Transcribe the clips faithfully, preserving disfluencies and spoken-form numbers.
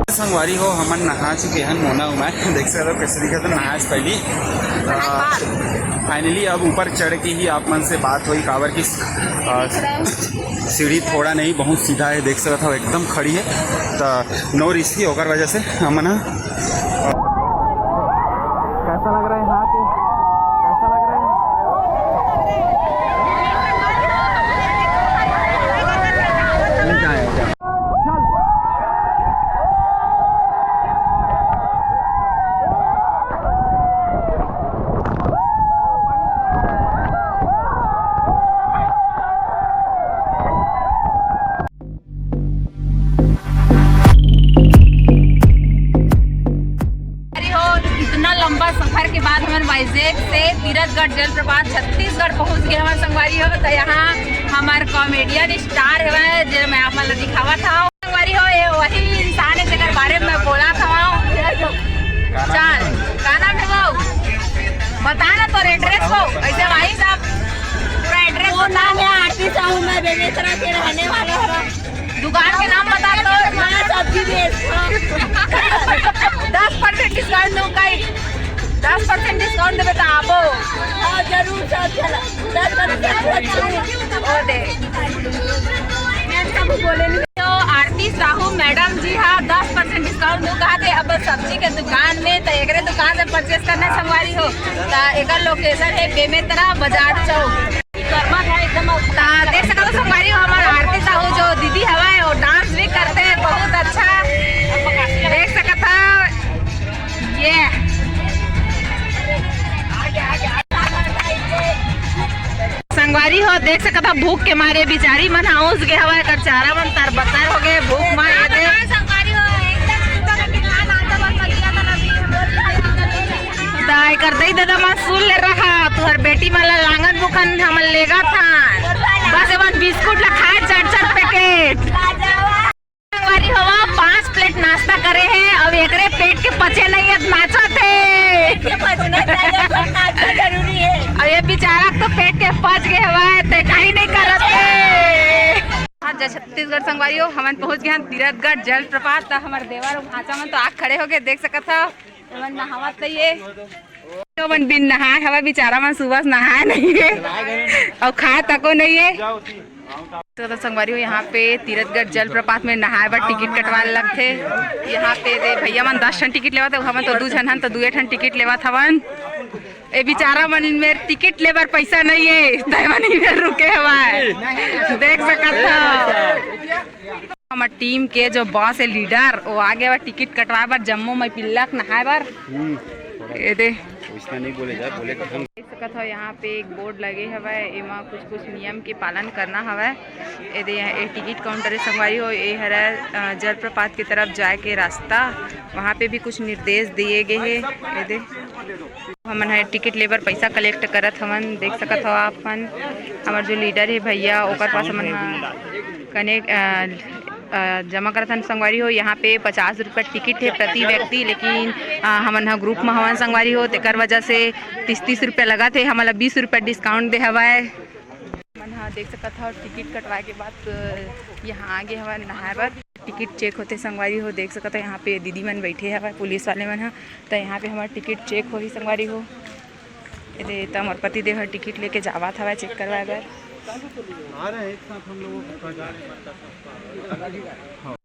संगवारी हो, हमन नहा चुके हन, मोना उमाय। देख सकत हो कैसे दिखत हे, नहाए से पहली। फाइनली अब ऊपर चढ़ के ही आप मन से बात होई, काबर कि, अ, सीढ़ी थोड़ा नहीं, बहुत सीधा है, देख सकत हो एकदम खड़ी है, तो नो रिस्क ही, ओकर वजह से हमन ह। कैसा लग रहा है यहाँ के? कैसा लग रहा है? नहीं जाएगा। अरे हो, इतना लंबा सफर के बाद हमन वाइजैक से तीरथगढ़ जलप्रपात छत्तीसगढ़ पहुंच गए हमारे संगवारी हो। तो यहाँ हमार कॉमेडियन स्टार है, जो मैं आप मन ला दिखावत हूँ। संगवारी हो, ये वही इंसान है जेकर बारे में बोला था। चल, का नाम है वो? बता ना तोर एड्रेस को, ऐसे भाई साहब पूरा एड्रेस वो बता। नाम है आरती साहू, मैं बेमेतरा के रहने वाला हूँ। दुकान के नाम बता तो। मैं सब्जी बेचता हूँ। दस परसेंट डिस्काउंट दूँ कई? दस परसेंट डिस्काउंट देबे तो आबो। हाँ, जरूर सर, चला। दस परसेंट छूट। ओ दे। मैं कभी बोले नहीं। तो आरती साहू मैडम जी हा दस परसेंट डिस्काउंट दूँ कहा थे अब सब्जी के दुकान में, तो एकरे दुकान से परचेज करना संगवारी हो। तो एकर लोकेशन है बेमेतरा बाजार चौक। गरमा था एकदम। ता देख सकत हो संगवारी हो, हमार आरती साहू जो दीदी हवय, वो डांस भी करते हैं, बहुत अच्छा। देख सकत हो, ये संगवारी हो, देख सकत हो, भूख के मारे बिचारी मन हाउस गे हवय, कर चारा मन तर बतर हो गए भूख मा। ये दे संगवारी हो, एकदम सुबह का कितना नाश्ता बन गया था ना अभी। त एकर दई ददा मन सुन ले रहा, तुहर बेटी मन ला लांगन बुकन हमन लेगत हन। बस एमन बिस्कुट ला खाए चार चार पैकेट। संगवारी हो, पांच प्लेट नाश्ता करे हे, अब एकरे पेट के पचे नहीं है, नाचत हे। पेट के पचना चाहिए, पर नाचना जरूरी है। अब ये बेचारा तो पेट के पच गए हवय, ते कहीं नहीं करत हे। हाँ, जय छत्तीसगढ़ संगवारी हो, हमन पहुंच गए हैं तीरथगढ़ जलप्रपात। त हमर देवर अउ भांचा मन तो आके खड़े हो गए, देख सकत हो। एमन नहावत रहिए। तो मन बिन नहाए हवा, बेचारा मन सुबह से नहाए नहीं है अउ खाए तको नहीं है। तो, तो संगवारी हो, यहाँ पे तीरथगढ़ जलप्रपात में नहाए बर टिकट कटवा लगथे। यहाँ पे दे भैया मन दस ठन टिकट लेवत हे, हमन तो दू झन हन तो दुए ठन टिकट लेवत हवन। ए बेचारा मन मेर टिकट लेबर पैसा नहीं है, तय मन ही मेर रुके हवाए, देख सकत हो। हमर टीम के जो बॉस है, लीडर, वो आ गया टिकट कटवाए बर जम्मो मई पिल्लक नहाए बर। हम्म। ये दे। वैसना नहीं बोले जा, बोले कि हम देख सकत हो, यहाँ पे एक बोर्ड लगे हवय, एमा कुछ कुछ नियम के पालन करना हवय। ये दे, ये टिकट काउंटर है संगवारी हो, ये हरा, अ, जलप्रपात की तरफ जाए के रास्ता, वहाँ पे भी कुछ निर्देश दिए गए हैं। ये दे, हमन ह टिकट लेबर पैसा कलेक्ट करत हवन, देख सकत हो आप मन। हमर जो लीडर है भैया, ओकर पास हमन ह कने, अ, अ, जमा करत हन संगवारी हो। यहाँ पे पचास रुपया टिकट है प्रति व्यक्ति, लेकिन, अ, हमन ह ग्रुप में हवन संगवारी हो, तेकर वजह से तीस तीस रुपया लगत हे, हमन ला बीस रुपया डिस्काउंट दे हवय। मन ह देख सकत हो, टिकट कटवाए के बाद, अ, यहाँ आगे हवन नहाए बर। टिकट चेक होथे संगवारी हो, देख सकत हो यहाँ पे दीदी मन बैठे हवय, पुलिस वाले मन ह। त यहाँ पे हमर टिकट चेक होही संगवारी हो। एदे त मोर पति देव ह टिकट लेके जावत हवय चेक करवाए बर। आ रहे हैं एक साथ हम लोगों को।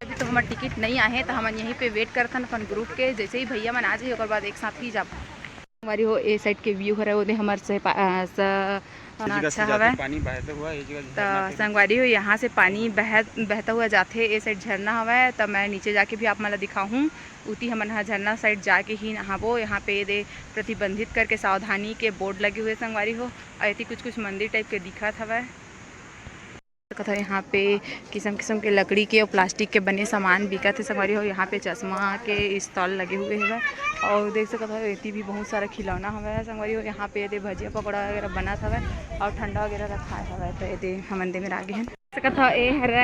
अभी तो हमर टिकट नहीं आहे, त हमन यहीं पे वेट करथन अपन ग्रुप के। जैसे ही भैया मन आ जाही, ओकर बाद एक साथ ही जाबो। संगवारी हो, ए साइड के व्यू हरे, ओदे हमर से पा-, अ, स-, ये जगह अच्छा से जाथे हवय। पानी बहता हुआ, ये जगह से त झरना से संगवारी हो, यहाँ से पानी बह-, बहता हुआ जाथे, ए साइड झरना हवय, त मैं नीचे जाके भी आप मन ला दिखाहूँ। उती हमन ह झरना साइड जाके ही नहाबो। यहाँ पे ये दे प्रतिबंधित करके सावधानी के बोर्ड लगे हुए संगवारी हो, अउ एती कुछ कुछ मंदिर टाइप के दिखत हवय। सकत हो, यहाँ पे किसम किसम के लकड़ी के अउ प्लास्टिक के बने सामान बिकत हे संगवारी हो। यहाँ पे चश्मा के स्टॉल लगे हुए हवय अउ देख सकत हो, एती भी बहुत सारा खिलौना हवय संगवारी हो। यहाँ पे एदे भजिया पकौड़ा वगैरह बनत हवय अउ ठंडा वगैरह रखाए हवय, त एदे हमन दे मेर आगे हन। सकत हो, ए हरे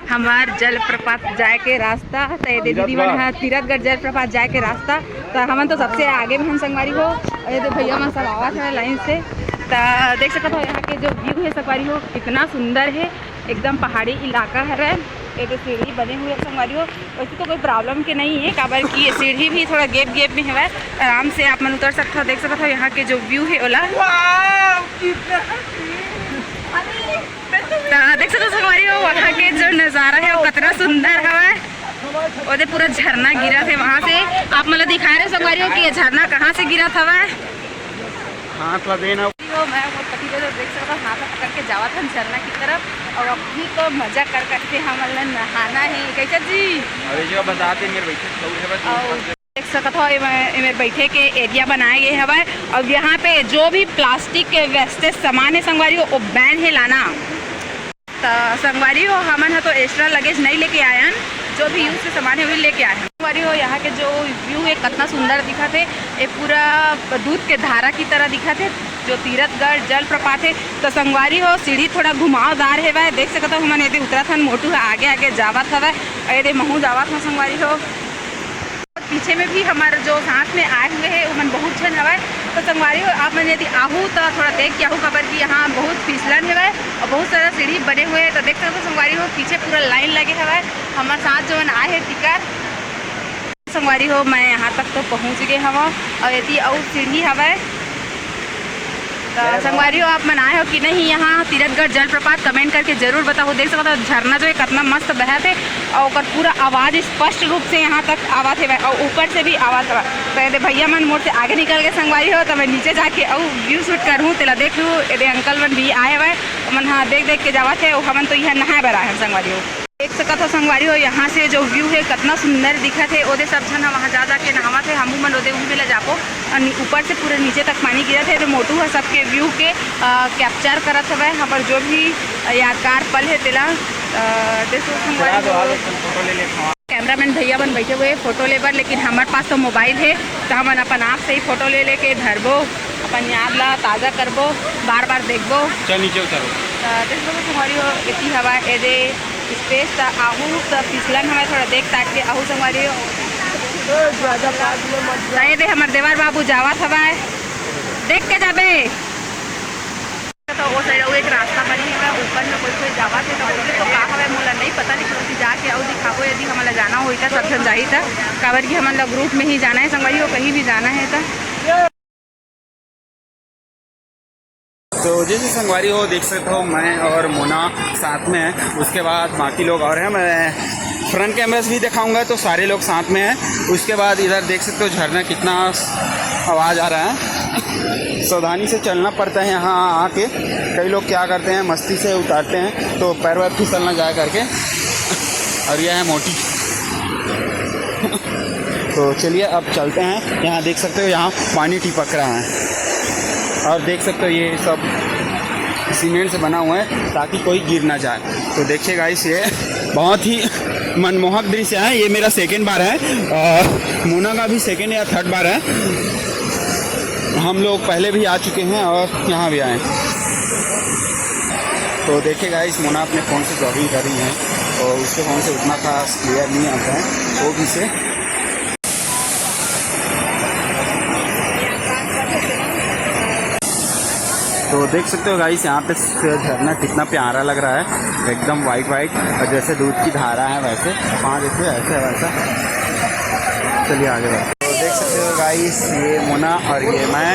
हमार जलप्रपात जाए के रास्ता। त ये दे दीदी मन ह तीरथगढ़ जलप्रपात जाए के रास्ता। त हमन तो सबसे आगे में हन संगवारी हो, और ये दे भैया मन सब आवत है लाइन से। त देख सकत हो यहाँ के जो व्यू है संगवारी हो, कितना सुंदर है, एकदम पहाड़ी इलाका हरे। ये दे सीढ़ी बने हुए हैं संगवारी हो, वैसे तो कोई प्रॉब्लम के नहीं है, काबर कि ये सीढ़ी भी थोड़ा gap gap में हवय, आराम से आप मन उतर सकत हो। देख सकत हो यहाँ के जो व्यू है ओला। त देख सकत हो संगवारी हो, वहाँ के जो नजारा है वो कितना सुंदर हवय। ओदे पूरा झरना गिरत है वहाँ से। आप मन ल दिखा रहे संगवारी हो कि ये झरना कहाँ से गिरत हवय। हाथ ला देना। हो, मैं मोर पति देव देख सकत हो, हाथ ला पकड़ के जावत हन झरना की तरफ। और अभी तो मजा कर करके हमन ल नहाना है। कैसे जी? अरे जी, बताते मेरे बैठे सही है बस। और देख सकत हो, एमे, एमे बैठे के एरिया बनाए गए हवय। और यहाँ पे जो भी प्लास्टिक के वेस्टेज सामान है संगवारी हो, वो बैन है लाना। त संगवारी हो, हमन ह तो एक्स्ट्रा लगेज नहीं लेके आए हन, जो भी यूज के सामान है वही लेके आए हन। संगवारी हो, यहाँ के जो व्यू है कितना सुंदर दिखत है, ये पूरा दूध के धारा की तरह दिखत है, जो तीरथगढ़ जलप्रपात है। त संगवारी हो, सीढ़ी थोड़ा घुमावदार हेवय, देख सकत हो हमन एदे उतरत हन, मोटू ह आगे आगे जावत हवय, और एदे महू जावत हन संगवारी हो। पीछे में भी हमारे जो साथ में आए हुए हैं, उमन बहुत झन हवय। तो संगवारी हो, आप मन यदि आहू तो थोड़ा देख के आहू, काबर कि यहाँ बहुत फिसलन हवय और बहुत सारा सीढ़ी बने हुए हैं। तो देख सकते हो संगवारी हो, पीछे पूरा लाइन लगे हवय। हमारे साथ जो मन आए हैं टिकर संगवारी हो, मैं यहाँ तक तो पहुँच गए हवं और यदि अउ सीढ़ी हवय। त संगवारी हो, आप मन आए हो कि नहीं यहाँ तीरथगढ़ जलप्रपात, कमेंट करके जरूर बताओ। देख सकत हो झरना जो है कितना मस्त बहत है और ओकर पूरा आवाज स्पष्ट रूप से यहाँ तक आवत है और ऊपर से भी आवत है। तो ये दे भैया मन मोर से आगे निकल गए संगवारी हो, तो मैं नीचे जाके अउ व्यू शूट करूँ, तेला देख लूँ। ये दे अंकल मन भी आए हुए, मन हाँ देख देख के जावत है, हमन तो यहाँ नहाए बर आए हैं संगवारी हो। देख सकत हो संगवारी हो, यहाँ से जो व्यू है कितना सुंदर दिखत है। ओदे सब झन वहाँ जा जाके नहावत है, हमू मन ओदे उही मेला जाबो। और नी-, ऊपर से पूरे नीचे तक पानी गिरत है, तो मोटू ह सबके व्यू के, अ, कैप्चर करत हवय, हमर जो भी यादगार पल है तेला। अ, देखो संगवारी हो, कैमरामैन भैया मन बैठे हुए हैं फोटो ले बर, लेकिन हमारे पास तो मोबाइल है, तो हमन अपन आँख से ही फोटो ले लेके धरबो, अपन याद ला ताज़ा करबो, बार बार देखबो। चल नीचे उतरो। त देख सकत हो संगवारी हो, एती हवा, एदे स्पेस त आहू त फिसलन हवय, थोड़ा देख ताक के आहू संगवारी हो। त एदे हमर देवर बाबू जावत हवय, देख के जाबे। तो वो साइड अउ एक रास्ता बने हवय, ऊपर में कोई कोई जावत हे, तो ओदे तो का हवय मोला नहीं पता, लेकिन ओती जाके अउ दिखाबो, यदि हमन ला जाना होही त सब झन जाही त, काबर कि हमन ला ग्रुप में ही जाना है संगवारी हो, कहीं भी जाना है त। तो जैसे संगवारी हो देख सकते हो, मैं और मोना साथ में हैं, उसके बाद बाकी लोग और हैं। मैं फ्रंट कैमरा से भी दिखाऊंगा, तो सारे लोग साथ में हैं। उसके बाद इधर देख सकते हो झरना कितना आवाज़ आ रहा है। सावधानी से चलना पड़ता है यहाँ आके। कई लोग क्या करते हैं, मस्ती से उतारते हैं, तो पैर वैर फिसल ना जाए करके। और यह है मोटी। तो चलिए, अब चलते हैं। यहाँ देख सकते हो, यहाँ पानी टिपक रहा है, और देख सकते हो, ये सब सीमेंट से बना हुआ है, ताकि कोई गिर ना जाए। तो देखिए गाइस, ये बहुत ही मनमोहक दृश्य है। ये मेरा सेकेंड बार है, और मोना का भी सेकेंड या थर्ड बार है। हम लोग पहले भी आ चुके हैं और यहाँ भी आए। तो देखिए गाइस, मोना अपने फ़ोन से जॉगिंग कर रही है, और उसके फ़ोन से उतना खास क्लियर नहीं आता है, वो भी से। तो देख सकते हो गाइस, यहाँ पे झरना कितना प्यारा लग रहा है, एकदम वाइट वाइट, और जैसे दूध की धारा है वैसे। वहाँ देखिए, ऐसे है वैसा। चलिए आगे बढ़ते। तो देख सकते हो गाइस, ये मोना और ये मैं।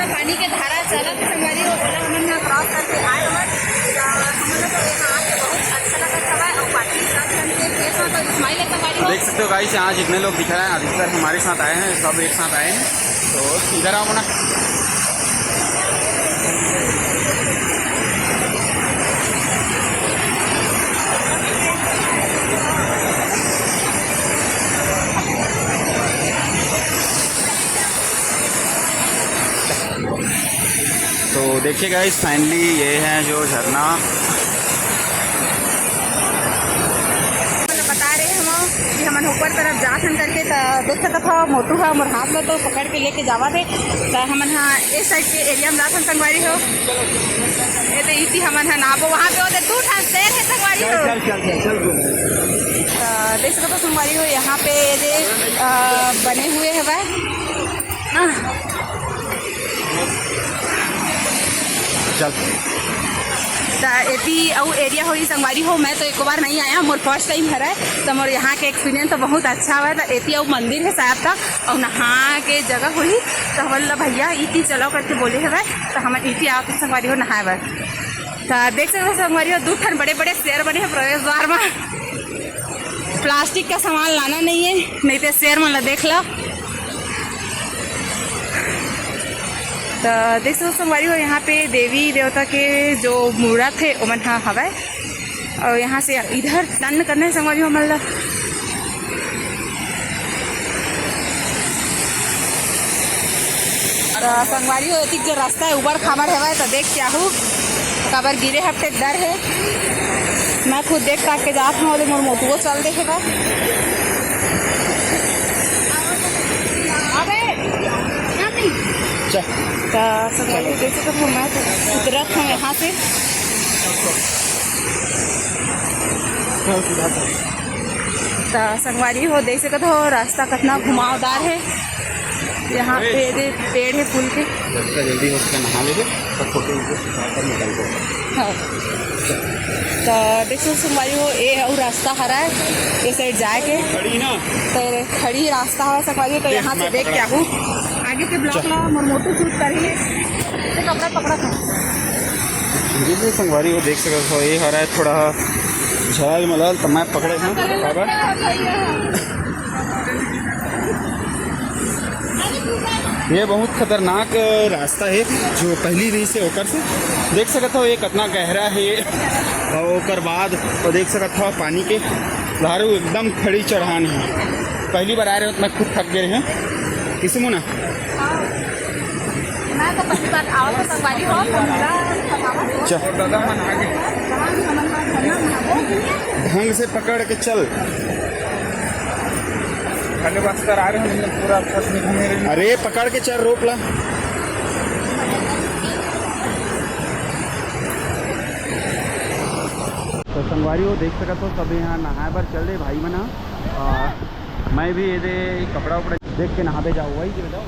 पानी के धारा चलत संगवारी हो, ओला हमन ह क्रॉस करके आए हवन। त हमन ल तो यहाँ आके बहुत अच्छा लगत हवय, अउ बाकी सब झन के फेस म तो स्माइल है संगवारी हो। देख सकते हो गाइस, यहाँ जितने लोग दिख रहे हैं, अधिकतर हमारे साथ आए हैं, सब एक साथ आए हैं। तो इधर आओ ना। तो देखिए गाइस, फाइनली ये है जो झरना। मतलब बता रहे हम कि हम हमन ऊपर तरफ जात हन करके, त देख सकत हव, मोटू ह मोर हाथ ल तो पकड़ के लेके जावत हे। त हमन ह ए साइड के एरिया में जात हन, संगवारी हो। ए दे इति हमन ह नाबो, वहाँ पे ओदे दू ठन शेर हे, संगवारी हो। चल, चल, चल, चल, चल। त देख सकत हव, संगवारी हो, यहाँ पे ए दे, अ, बने हुए हवय। चल। त एती अउ एरिया होही, संगवारी हो, मैं तो एको बार नहीं आया, मोर फर्स्ट टाइम हरय, त मोर यहाँ के एक्सपीरियंस तो बहुत अच्छा हवय। त एती अउ मंदिर हे शायद, त अउ नहा के जगह होही, त हमन ला भैया इति चलो करके बोले हवय, त हमन इति आवत हन, संगवारी हो, नहाए बर। त देख सकत हो, संगवारी हो, दू ठन बड़े बड़े शेर बने हे प्रवेश द्वार म। प्लास्टिक का सामान लाना नहीं है, नहीं तो शेर मन ला देख लो। त देख सकत हो, संगवारी हो, यहाँ पे देवी देवता के जो मूरत हे, ओमन ह हवय। अउ यहाँ से इधर टर्न करना हे, संगवारी हो, हमन ला। त संगवारी हो, एतिक जो रास्ता हे, उबड़ खाबड़ हवय, त देख के आहू, काबर गिरे हफ्ते डर हे। मैं खुद देख ताक के जात हूँ, ओदे मोर मोटुओ चल दे हवय। चल। त संगवारी हो, देख सकत हो, मैं तो उतरत हूँ यहाँ से। चल, सीधा चल। त संगवारी हो, देख सकत हो, रास्ता कतना घुमावदार हे। यहाँ पे दे पेड़ हे फूल के। जल्दी जल्दी हो सके नहा लेबे, तो फोटो वोटो खींचा कर निकल जाओ। हाँ। त देख सकत हो, संगवारी हो, ए अउ रास्ता हरा हे, ए साइड जाए के। खड़ी ना। त खड़ी रास्ता हवय, संगवारी हो, त देख, यहाँ से मैं देख के पकड़ा। आहू। आगे के ब्लॉक ला मोर मोटू शूट करही। ते कपड़ा पकड़ा था। जी, जी, संगवारी हो, देख सकत हो, ये हरा हे थोड़ा झलल मलल, त मैं पकड़े हूँ। काबर? ये बहुत खतरनाक रास्ता हे, जो पहली रहिस हे ओकर से। देख सकत हो, ये कतना गहरा हे, अउ ओकर बाद वो देख सकत हो, पानी के धारू एकदम खड़ी चढ़ान हे। पहली बार आ रहे हो, तो मैं खुद थक गए हूँ। किसी मुना? मैं तो पहली बार आवत हूँ, संगवारी हो, तो मेरा बतावा। चल। ढंग से पकड़ के चल। खाली बस्तर आ रहे हैं, हमने पूरा फंस में घूमे रहे। अरे, पकड़ के चल, रोक ला। तो संगवारी हो, देख सकत हो, सब यहाँ नहाए बर चल दे भाई मन ह। आ, मैं भी ये दे कपड़ा उपड़ा देख के नहाबे जाओ, वही के बताओ।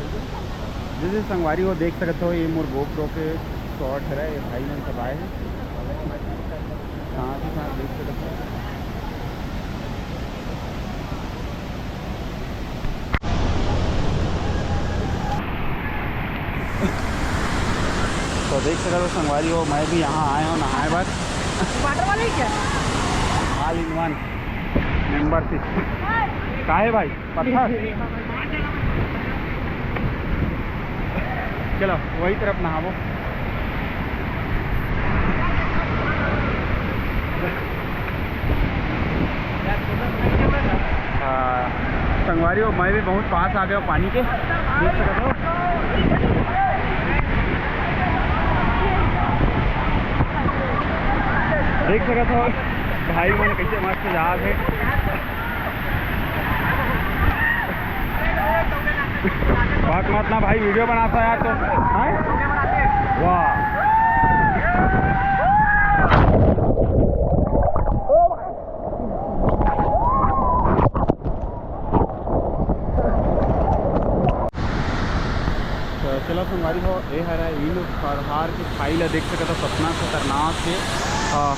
जैसे संगवारी हो, देख सकत हो, ये मोर GoPro के शॉट हरे, ये भाई मन सब आए हैं, साथ ही साथ देख सकत हो। तो देख सकत हो संगवारी हो, मैं भी यहाँ आए हूँ नहाए बर। वाटर वाला ही क्या? All in one membership। काहे भाई? पत्थर। चलो, वही तरफ नहाबो। हाँ, संगवारी हो, मैं भी बहुत पास आ गया हूँ पानी के। देख सकत हो, देख सकत हो भाई मन कैसे मस्त जात हे। बात मत ना भाई, वीडियो बनाता यार तो। हैं? वाह। तो चलो संगवारी हो, ए हरा इन फरहार के खाई ला देख सकत हो, कतना खतरनाक हे। आ,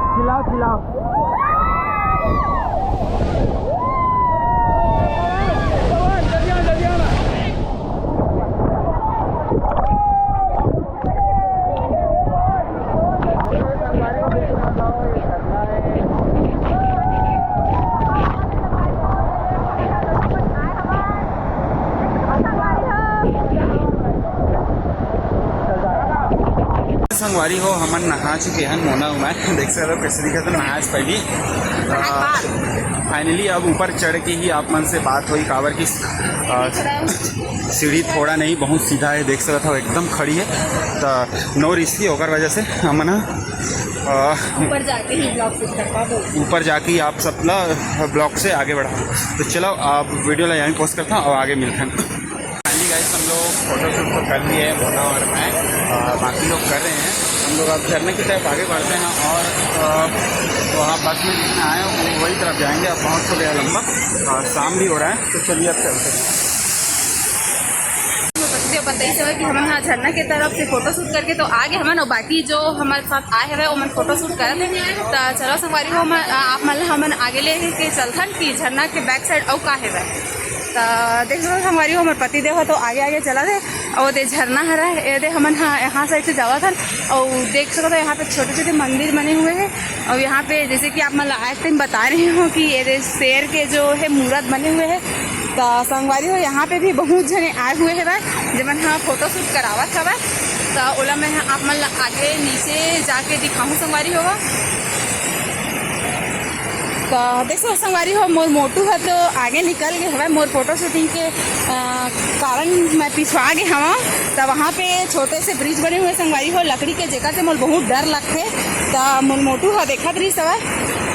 चिल्लाओ, चिल्लाओ। संगवारी हो, हमन नहा चुके हन, मोना उमा देख सकत हो कैसे दिखत हे, नहाए से पहली। फाइनली अब ऊपर चढ़ के ही आप मन से बात होई, काबर की अ, सीढ़ी थोड़ा नहीं, बहुत सीधा है, देख सकत हो एकदम खड़ी है। तो नो रिस्क ही, ओकर वजह से हमन ह, अ, ऊपर जाके ही ब्लॉग शूट कर पाबो। ऊपर जाके ही आप सबला ब्लॉग से आगे बढ़ा। तो चलो, आप वीडियो ला यहीं पोस्ट करता हूँ और आगे मिलते हैं। फाइनली गाइस, हम लोग फोटोशूट तो कर लिए हैं, मोना और मैं, अ, बाकी लोग कर रहे हैं। हम लोग अब झरने की तरफ आगे बढ़ते हैं और, अ, वहाँ बस में जितने आए हैं, वो वही तरफ जाएंगे। अब बहुत हो गया लंबा और शाम भी हो रहा है, तो चलिए अब चलते हैं। बताइए सब कि हमन हा झरना के तरफ से फोटोशूट करके तो आगे हमन, और बाकी जो हमारे साथ आए हवे ओमन फोटोशूट करत हे। तो चलो संगवारी हो, हमन, आप मन ला हमन आगे ले के चलथन कि झरना के बैक साइड अउ का हेवय। तो देख सकत हो संगवारी हो, हमर पति देव ह तो आगे आगे चलत हे, अउ दे झरना हरा हे, ये दे हमन हा यहाँ साइड से जावत हन। अउ देख सकत हो यहाँ पे छोटे छोटे मंदिर बने हुए हैं। अउ यहाँ पे जैसे कि आप मन ला आए टाइम बता रहे हो कि ये दे शेर के जो है मूरत बने हुए हैं। तो संगवारी हो, यहाँ पे भी बहुत जने आए हुए हैं भाई, जेमन हा फोटो शूट करावत हवय। तो ओला मैं आप मन ला आगे नीचे जाके दिखाहूँ संगवारी हो। तो देख सकत हो संगवारी हो, मोर मोटू ह तो आगे निकल गए हवय मोर फोटो शूटिंग के, अ, कारण मैं पिछवा गे हवं। त वहाँ पे छोटे से ब्रिज बने हुए संगवारी हो लकड़ी के, जेकर से मोर बहुत डर लगथे। त मोर मोटू ह देखत रहिस हवय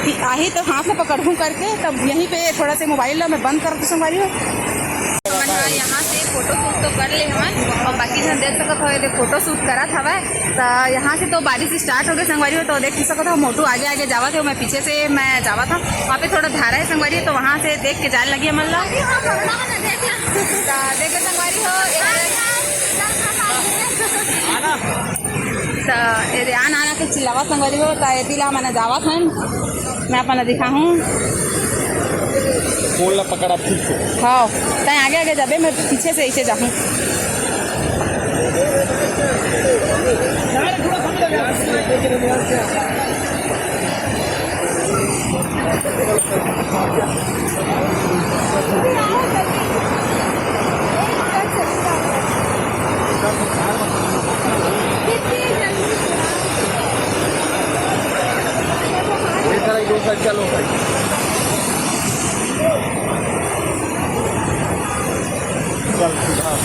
कि आही तो हाथ में पकड़हूँ करके, तब यहीं पे थोड़ा से मोबाइल ला मैं बंद करत हूँ संगवारी हो। हमन ह यहाँ से फोटो शूट तो कर ले हवन और बाकी झन देख सकत हो, ये फोटो शूट करत हवय। त यहाँ से तो बारिश स्टार्ट हो गए संगवारी हो, तो देख सकत हो मोटू आगे आगे जावत हे, मैं पीछे से मैं जावत हूँ। वहाँ पे थोड़ा धारा है संगवारी हो, तो वहाँ से देख के जाने लगी हमन ला। त देख संगवारी हो, ये त ये आना आना के चिल्लावत संगवारी हो, त एती ला हमन जावत हन। मैं अपन दिखाहूँ। फोन ला पकड़ा ठीक से। हाँ, तैं आगे आगे जाबे, मैं पीछे से ऐसे जाहूँ। ये तरह ही दो साइड चलो भाई। चल, हाँ।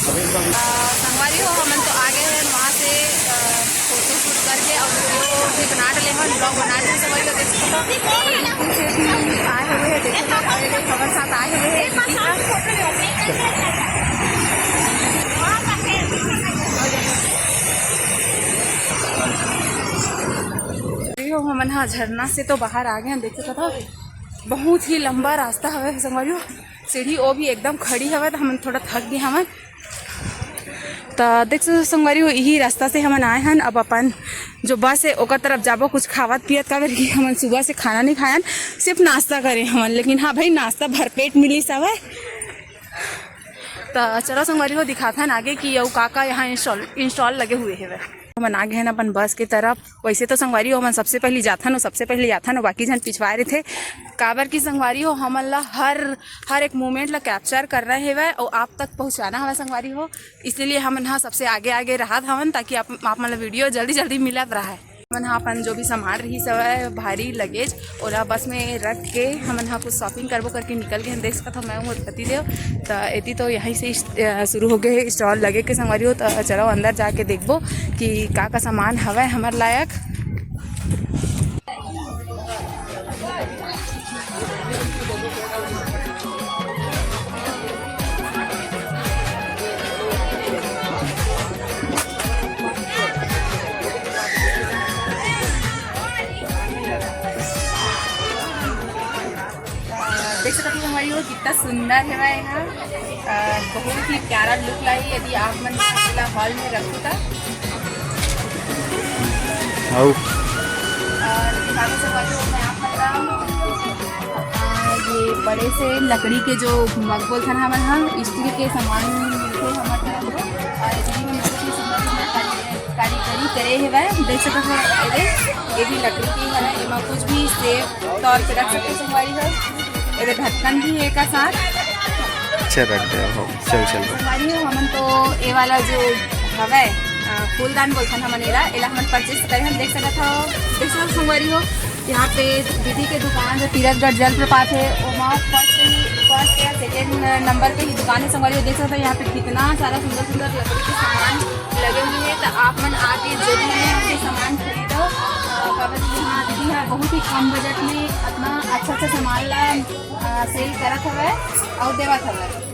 अभी तो अ, संगवारी हो, हमन तो आ गए हैं वहाँ से, अ, फोटो शूट करके और वीडियो भी बना डले हैं, ब्लॉग बना डले हैं संगवारी हो, देख सकते हो। और यूपी से भी आए हुए हैं, देख सकते हो, और ये हमारे साथ आए हुए हैं। अरे हो, हमन हा झरना से तो बाहर आ गए हैं, देख सकत हो, बहुत ही लंबा रास्ता हवे संगवारी हो। सीढ़ी ओ भी एकदम खड़ी हवे, तो हमन थोड़ा थक गए हवन। तो देख सकत हो संगवारी हो, यही रास्ता से हमन आए हन। अब अपन जो बस है ओकर तरफ जाबो, कुछ खावत पियत, काबर कि हमन सुबह से खाना नहीं खायन, सिर्फ नाश्ता करे हमन। लेकिन हाँ भाई, नाश्ता भरपेट मिलिस हवय। तो चलो संगवारी हो, दिखाथन आगे कि अउ का का यहाँ इंस्टॉल इंस्टॉल लगे हुए हवे। हमन आ गए हन अपन बस के तरफ। वैसे तो संगवारी हो, हमन सबसे पहली जाथन, सबसे पहली जाथन, बाकी झन पिछवाए रहिथे। काबर कि संगवारी हो, हमन ला हर हर एक मोमेंट ला कैप्चर करना हेवय और आप तक पहुँचाना हवय संगवारी हो, इसलिए हमन हा सबसे आगे आगे रहत हवन, ताकि आप आप मन ला वीडियो जल्दी जल्दी मिलत रहय। हमन हा अपन जो भी सामान रहिस हवय, भारी लगेज, ओला बस में रख के हमन हा कुछ शॉपिंग करबो करके निकल गए हन। देख सकत हो, मैं मोर पति देव। त एती तो यहीं से इस-, अ, शुरू हो गए हे स्टॉल लगे के संगवारी हो। त चलो अंदर जाके देखबो कि का का सामान हवय हमर लायक। देख सकत हो हमारी ओर कितना सुंदर है भाई यहाँ। अ, बहुत ही प्यारा लुक लाई यदि आप मन एला हॉल में रखो त। अउ और ये बड़े से लकड़ी के जो मग बोलथन हमन ह, स्टील के सामान मिलथे हमर तरफ तो। और इतनी में बहुत ही सुंदर सुंदर कारीगरी करे हेवय, देख सकत हो। एदे, ये भी लकड़ी के हरय, एमा कुछ भी सेव तौर पे रख सकते संगवारी हो। एदे ढक्कन भी है का साथ। अच्छा, रख दे हो, चल, चल। संगवारी हो, हमन तो ये वाला जो हवय, अ, फूलदान बोलथन हमन एला, एला हमन परचेज करे हन, देख सकत हो, देख सकत हो संगवारी हो। यहाँ पे दीदी के दुकान जो तीरथगढ़ जलप्रपात है, ओमा फर्स्ट ही, फर्स्ट या सेकेंड नंबर पे ही दुकान है संगवारी हो। देख सकते हो यहाँ पे कितना सारा सुंदर सुंदर लकड़ी के सामान लगे हुए हैं, तो आप मन आके जरूर यहाँ से सामान खरीदो। अ, काबर कि यहाँ दीदी ह बहुत ही कम बजट में अपना अच्छा अच्छा सामान ला, अ, सेल करत हवय और देवत हवय।